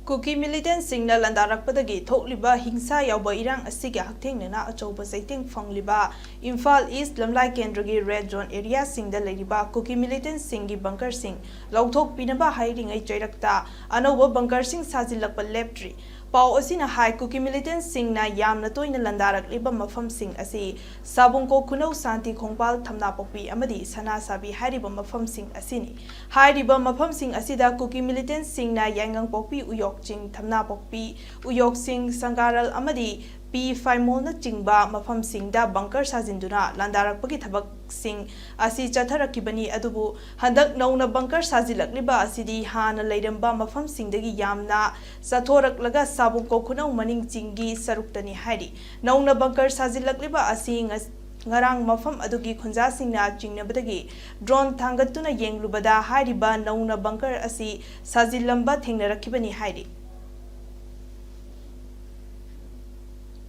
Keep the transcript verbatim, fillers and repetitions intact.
ꯀꯨꯀꯤ ꯃꯤꯂꯤꯇꯦꯟꯠꯁꯤꯡꯅ ꯂꯥꯟꯗꯥꯔꯛꯄꯗꯒꯤ ꯊꯣꯛꯂꯤꯕ ꯍꯤꯡꯁꯥ ꯌꯥꯎꯕ ꯏꯔꯥꯡ ꯑꯁꯤꯒꯤ ꯍꯛꯊꯦꯡꯅꯅ ꯑꯆꯧꯕ ꯆꯩꯊꯦꯡ ꯐꯪꯂꯤꯕ ꯏꯝꯐꯥꯜ ꯏꯁ꯭ꯠ ꯂꯝꯂꯥꯏ ꯀꯦꯟꯗ꯭ꯔꯒꯤ ꯔꯦꯗ ꯖꯣꯟ ꯑꯦꯔꯤꯌꯥꯁꯤꯡꯗ ꯂꯩꯔꯤꯕ ꯀꯨꯀꯤ ꯃꯤꯂꯤꯇꯦꯟꯠꯁꯤꯡꯒꯤ ꯕꯪꯀꯔꯁꯤꯡ ꯂꯧꯊꯣꯛꯄꯤꯅꯕ ꯍꯥꯏꯔꯤꯉꯩ ꯆꯩꯔꯛꯇ ꯑꯅꯧꯕ ꯕꯪꯀꯔꯁꯤꯡ ꯁꯥꯖꯤꯜꯂꯛꯄ ꯂꯦꯞꯇ꯭ꯔꯤ꯫ ꯄꯥꯎ ꯑꯁꯤꯅ ꯍꯥꯏ, ꯀꯨꯀꯤ ꯃꯤꯂꯤꯇꯦꯟꯠꯁꯤꯡꯅ ꯌꯥꯝꯅ ꯇꯣꯏꯅ ꯂꯥꯟꯗꯥꯔꯛꯂꯤꯕ ꯃꯐꯝꯁꯤꯡ ꯑꯁꯤ ꯁꯥꯕꯨꯡꯀꯣꯛ ꯈꯨꯅꯧ, ꯁꯥꯟꯇꯤ ꯈꯣꯡꯄꯥꯜ, ꯊꯝꯅꯥꯄꯣꯛꯄꯤ ꯑꯃꯗꯤ ꯁꯅꯥꯁꯥꯕꯤ ꯍꯥꯏꯔꯤꯕ ꯃꯐꯝꯁꯤꯡ ꯑꯁꯤꯅꯤ꯫ ꯍꯥꯏꯔꯤꯕ ꯃꯐꯝꯁꯤꯡ ꯑꯁꯤꯗ ꯀꯨꯀꯤ ꯃꯤꯂꯤꯇꯦꯟꯠꯁꯤꯡꯅ ꯌꯥꯏꯉꯪꯄꯣꯛꯄꯤ, ꯎꯌꯣꯛꯆꯤꯡ, ꯊꯝꯅꯥꯄꯣꯛꯄꯤ, ꯎꯌꯣꯛꯆꯤꯡ, ꯁꯪꯒꯥꯔꯜ ꯑꯃꯗꯤ ꯄꯤ ꯐꯥꯏꯃꯣꯜꯅꯆꯤꯡꯕ ꯃꯐꯝꯁꯤꯡꯗ ꯕꯪꯀꯔ ꯁꯥꯖꯤꯟꯗꯨꯅ ꯂꯥꯟꯗꯥꯔꯛꯄꯒꯤ ꯊꯕꯛꯁꯤꯡ ꯑꯁꯤ ꯆꯠꯊꯔꯛꯈꯤꯕꯅꯤ꯫ ꯑꯗꯨꯕꯨ ꯍꯟꯗꯛ ꯅꯧꯅ ꯕꯪꯀꯔ ꯁꯥꯖꯤꯜꯂꯛꯂꯤꯕ ꯑꯁꯤꯗꯤ ꯍꯥꯟꯅ ꯂꯩꯔꯝꯕ ꯃꯐꯝꯁꯤꯡꯗꯒꯤ ꯌꯥꯝꯅ ꯆꯠꯊꯣꯔꯛꯂꯒ ꯁꯥꯕꯨꯡꯀꯣꯛ ꯈꯨꯅꯧ ꯃꯅꯤꯡ ꯆꯤꯡꯒꯤ ꯁꯔꯨꯛꯇꯅꯤ ꯍꯥꯏꯔꯤ꯫ ꯅꯧꯅ ꯕꯪꯀꯔ ꯁꯥꯖꯤꯜꯂꯛꯂꯤꯕ ꯑꯁꯤ ꯉ-, ꯉꯔꯥꯡ ꯃꯐꯝ ꯑꯗꯨꯒꯤ ꯈꯨꯟꯖꯥꯁꯤꯡꯅ ꯆꯤꯡꯅꯕꯗꯒꯤ ꯗ꯭ꯔꯣꯟ ꯊꯥꯡꯒꯠꯇꯨꯅ ꯌꯦꯡꯂꯨꯕꯗ ꯍꯥꯏꯔꯤꯕ ꯅꯧꯅ ꯕꯪꯀꯔ ꯑꯁꯤ ꯁꯥꯖꯤꯜꯂꯝꯕ ꯊꯦꯡꯅꯔꯛꯈꯤꯕꯅꯤ ꯍꯥꯏꯔꯤ꯫